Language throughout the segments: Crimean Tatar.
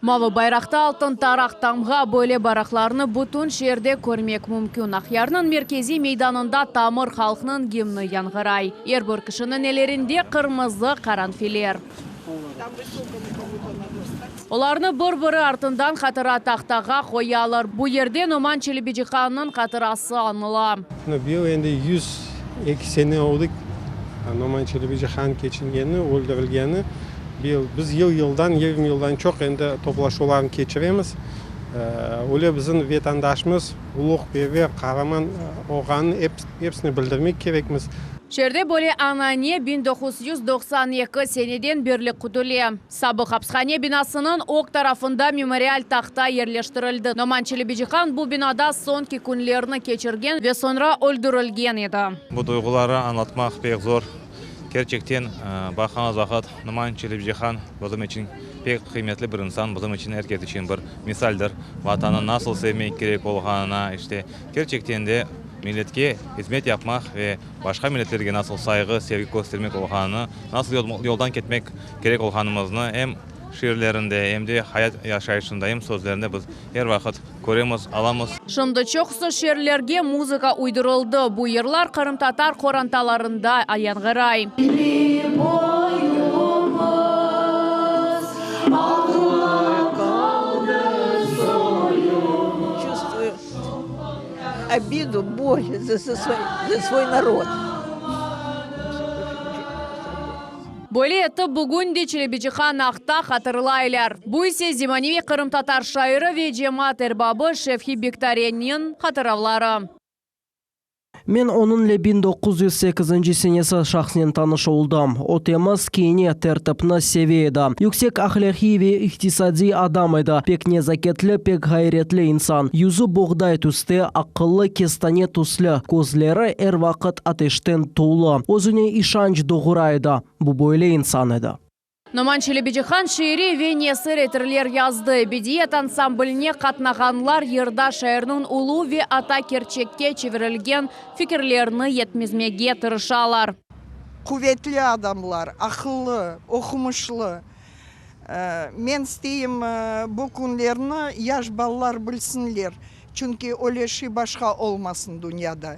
Mavı bayraqta altın taraq tamğa, böyle bayraqlarnı bütün şeerde körmek mümkün. Aqyarnıñ merkeziy meydanında tamır halqnıñ gimni yañğıray. Er bir kişiniñ ellerinde qırmızı qaranfiller. Olarnı bir-biri artından hatıra tahtağa qoyalar. Bu yerde Noman Çelebicihannıñ hatırası añıla. Mına bıyıl endi 102 sene oldı Noman Çelebicihan keçingeni, öldürilgeni. Bıyıl biz yıl-yıldan, 20 yıldan çoq endi toplaşuvlarnı keçiremiz. Öyle bizim vetandaşımız, uluğperver, qaraman olğanını episine bildirmek kerekmiz. Şeerde böyle anane 1992 seneden berli kütüle. Sabıq apishane binasınıñ ög tarafında memorial tahta yerleştirildi. Noman Çelebicihan bu binada soñki künlerini keçirgen ve soñra öldürilgen edi. Bu duyğuları añlatmaq pek zor. Kerçekten, baqğanımız vaqıt, Noman Çelebicihan bizim içün pek qıymetli bir insan, bizim içün, er kes içün bir misaldir. Vatanı nasıl sevmek kerek olğanına, işte, kerçekten de, milletke hizmet yapmaq ve başqa milletlerge nasıl sayğı, sevgi köstermek olğanını, nasıl yoldan ketmek kerek olğanımıznı em şiirlerinde, em de hayat yaşayışında, em sözlerinde biz er vaqıt köremiz, alamız. Şimdi çoqusı şiirlerge muzıka uydurıldı. Bu yırlar qırımtatar qorantalarında yañğıray. Obidu, bol za za svoy narod. Böyle etip, bugün de Çelebicihan aqta hatırlaylar. Bu ise zemaneviy qırımtatar şairi ve cemaat erbabı Şevhi Bektarenniñ hatıravları. Men onıñle 1908-nci senesi şahsnen tanış oldım. O temiz kiyine, tertipni seve edi. Yüksek ahlâqiy ve iqtisadiy adam edi. Pek nezaketli, pek ğayretli insan. Yüzü boğday tüste, aqıllı, kestane tüslü, közleri er vaqıt ateşten tolu. Özüne işanç doğura edi. Bu böyle insan edi. Noman Çelebicihan şiiriy ve nesir etirler yazdı. Ebediyet ansambline qatnağanlar yırda şairniñ ulu ve ata kerçekke çevirilgen fikirlerini yetmizmege tırışalar. Quvetli adamlar, aqıllı, oqumışlı. Men isteyim, bu künlerni yaş balalar bilsinler, çünki öyle şey başqa olmasın dünyada.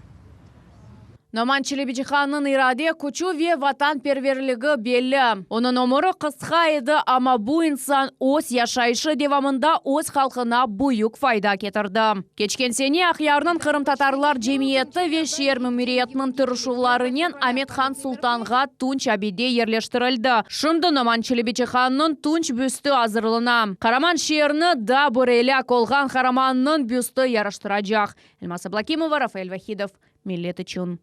Noman Çelebicihannıñ irade küçü ve vatanperverligi belli. Onıñ ömüri qısqa edi, amma bu insan öz yaşayışı devamında öz halqına büyük fayda ketirdi. Keçken sene Aqyarnıñ qırımtatarlar cemiyeti ve şeer memuriyetiniñ tırışuvlarınen Amet-Han Sultanğa tunç abide yerleştirildi. Şimdi Noman Çelebicihannıñ tunç büstü azırlana. Qaraman şeerni daa bir elâk olğan qaramannıñ büstü yaraştıracaq. Elmaz Ablâkimova, Rafael Vahidov, Millet içün.